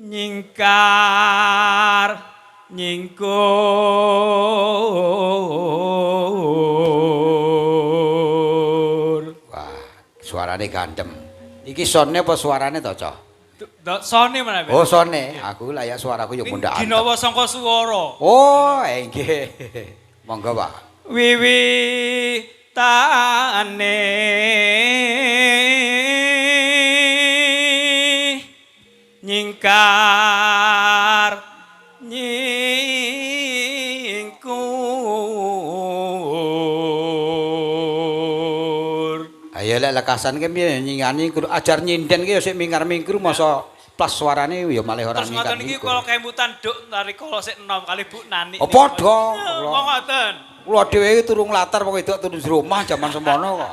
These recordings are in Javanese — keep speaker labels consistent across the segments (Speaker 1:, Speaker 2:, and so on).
Speaker 1: Nyingkar nyingkur.
Speaker 2: Wah, suarane gandem. Iki sone apa suarane to, Cok?
Speaker 1: Sone mana?
Speaker 2: Oh, sone. Aku layak suaraku yo mundhak.
Speaker 1: Ginawa sangka swara.
Speaker 2: Oh, nggih. Monggo, Pak.
Speaker 1: Wiwitane nyingkar nyingkur.
Speaker 2: Ayo lek lekasan ki piye nyingani kudu ajar nyinden ki ya sik mingar-mingkur masa plas suarane ya malih ora
Speaker 1: Terus ngoten iki
Speaker 2: nyingkar.
Speaker 1: kula kemutan duk nalika sik enom kali Bu Nani.
Speaker 2: Oh, padha.
Speaker 1: Kok ngoten.
Speaker 2: Kula dhewe iki turu nglatar pokoke wedok turu jero omah jaman semono kok.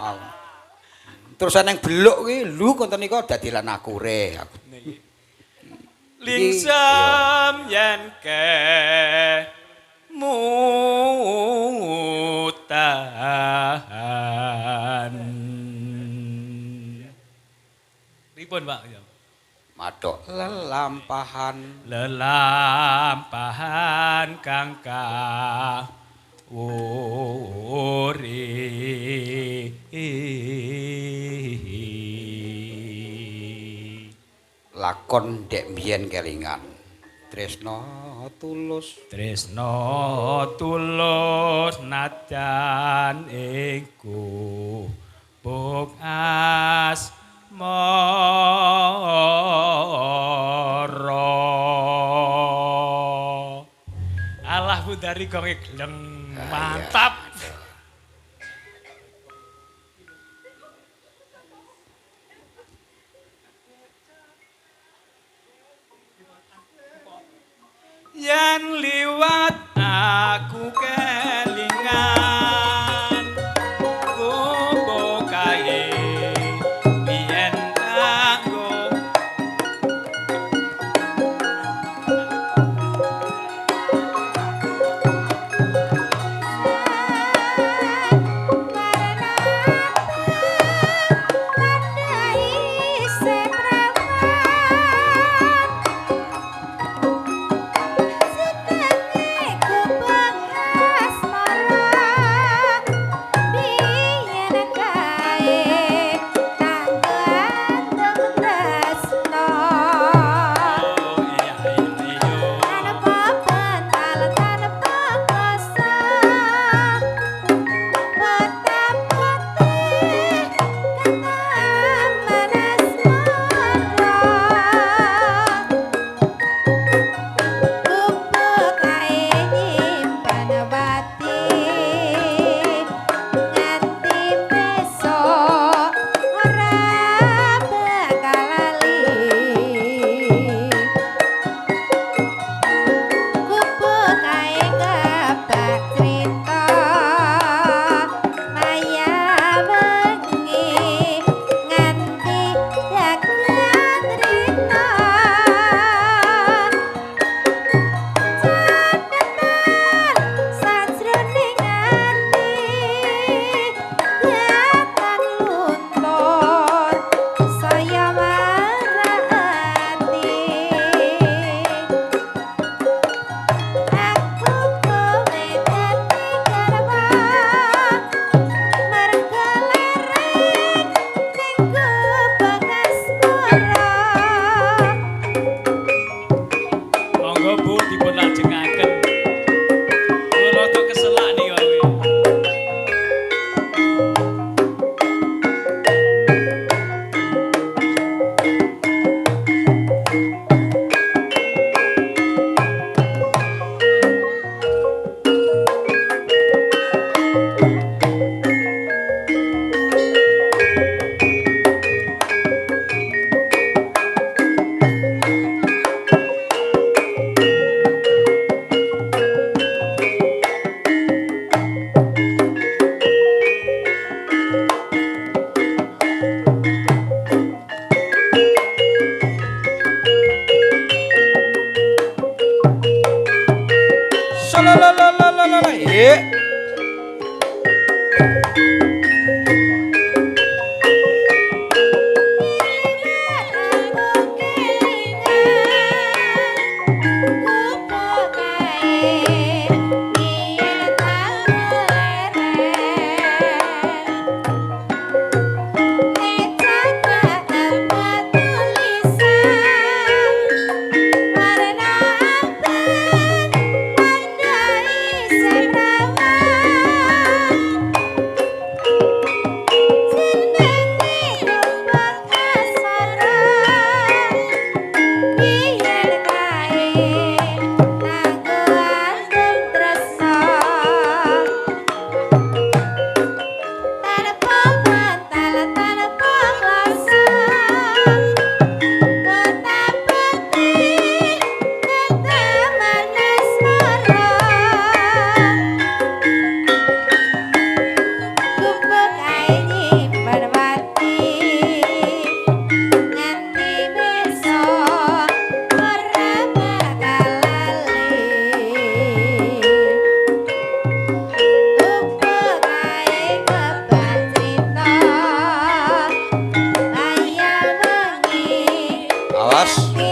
Speaker 2: Terus eneng beluk ki lho konten nika dadi lan akure.
Speaker 1: Lingsem yen ke mutan. Pripun, Pak?
Speaker 2: Mathuk lelampahan.
Speaker 1: Lelampahan kang kawuri.
Speaker 2: Lakon dek mbiyen kelingan. Tresna tulus.
Speaker 1: Tresna tulus nadyan ing gubuk asmara. Alah budari gonge gleng mantap. Yen liwat aku kelingan kubukae biyen kanggo
Speaker 2: Salalalala. Jos.